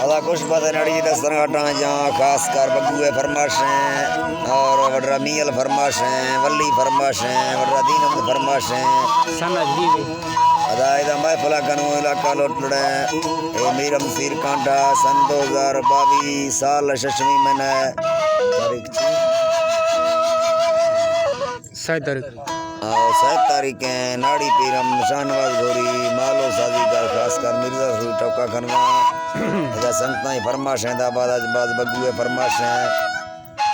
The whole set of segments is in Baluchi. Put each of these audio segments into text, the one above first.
ادا خوش بات ہے، ناڑی دسترنگاٹاں جاں، خاص کر بگو ءِ فرمائش ایں اور وڈرا میل فرمائش ایں، ولی فرمائش ایں، وڈرا دین احمد فرمائش ایں۔ سن اجدی بھی۔ ادا ادا محفل کنو علاقہ لوٹ لڑے۔ اے میرم سیر کانٹا سن دو ہزار باویس سال ششمی مہینہ تاریخ چی؟ سئے تاریخ۔ آ، سئے تاریخ ایں، ناڑی پیرم شاہنواز گھوری، مالو سازی کار خاص کر مرزا سوئی ٹوکا کھنگا۔ ادا سنگتاں ای فرمائش ایں، دا بعد اج باز بگو ءِ فرمائش ایں۔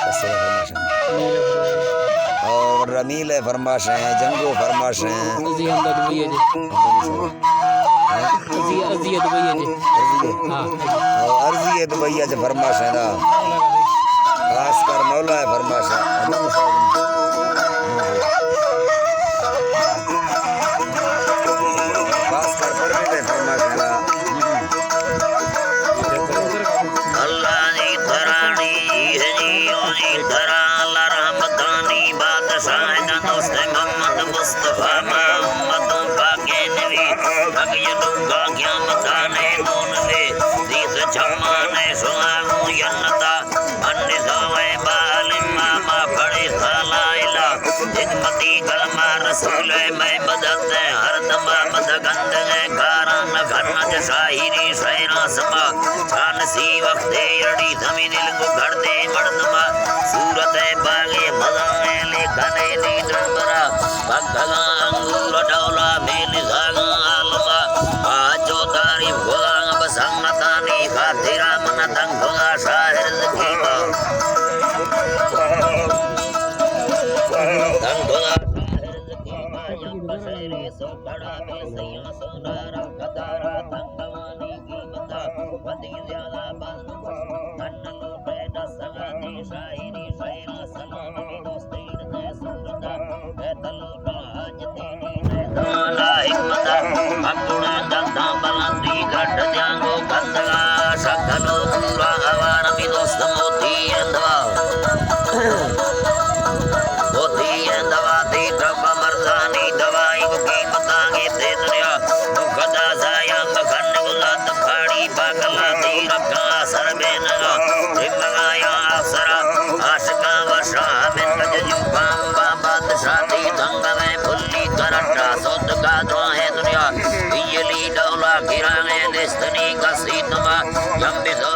کسے ءِ فرمائش ایں؟ اور رمیل ءِ فرمائش ایں، جنگو فرمائش ایں۔ ازی ہم دبئی ہے جی۔ ازی، ازی دبئی ہے جی۔ ازی ہے۔ ہاں۔ اور ارزی ہے دبئی ہے جی فرمائش ایں دا۔ خاص کر مولا ءِ فرمائش ایں۔ خاص کر پرویز ءِ فرمائش ایں۔ اللہ جی ترا ڈیھ جی او جی ترا اللہ رحمتانی بادشاہ جان دوست محمد مصطفی محمد پاکیں نبی، حق یہ لوگا قیامتانے نون وے، دیس جمانے سوانو جنتا، من سوائے بال امام پڑے سالا الہ، خدمتی کلمہ رسول میں مدد ہے، ہر دمہ مد گند ہے، گاران گھن شاعری شعرا سما، چانسی وقت اڑی زمین علم گھڑتے مردما، صورت باغے مزائیں لیکھنے نیتر برا، پگھگاں انگور ڈولا میل زاگاں عالما، آجو تعریف گزاں بسنگتانی خاطرا من تنگ گزا شاعر زکیما۔ تنگ گزا شاعر زکیما، یم بشری سو کڑا بے سیاں سو دارا قدارا تنگوانی قیمتا، ودی زیادہ بازو کن لوٹے دس سگا دی شاعری شعرا سلام دوستی دے سورتا، اے تلوٹا حاجتی دے دانا حکمتا، اکڑا دندا بلندی گھٹ جانگو کندگا، سکلو پورا ہوار می دوست موتی اندوا۔ موتی اندوا تی ٹپ مرزانی دوائی کو قیمتاں گے تے دنیا، نو خدا زایا مکھن گلات پھاڑی پاگلا تی رکھا سر بے نگا، رمگایا افسرا عاشقاں وشا من کج جو پام با بادشاہ تی دنگ میں پھلی کرٹا سوت کا دعائیں دنیا، بیلی ڈولا گرانے نستنی کا سیتما، یم بزو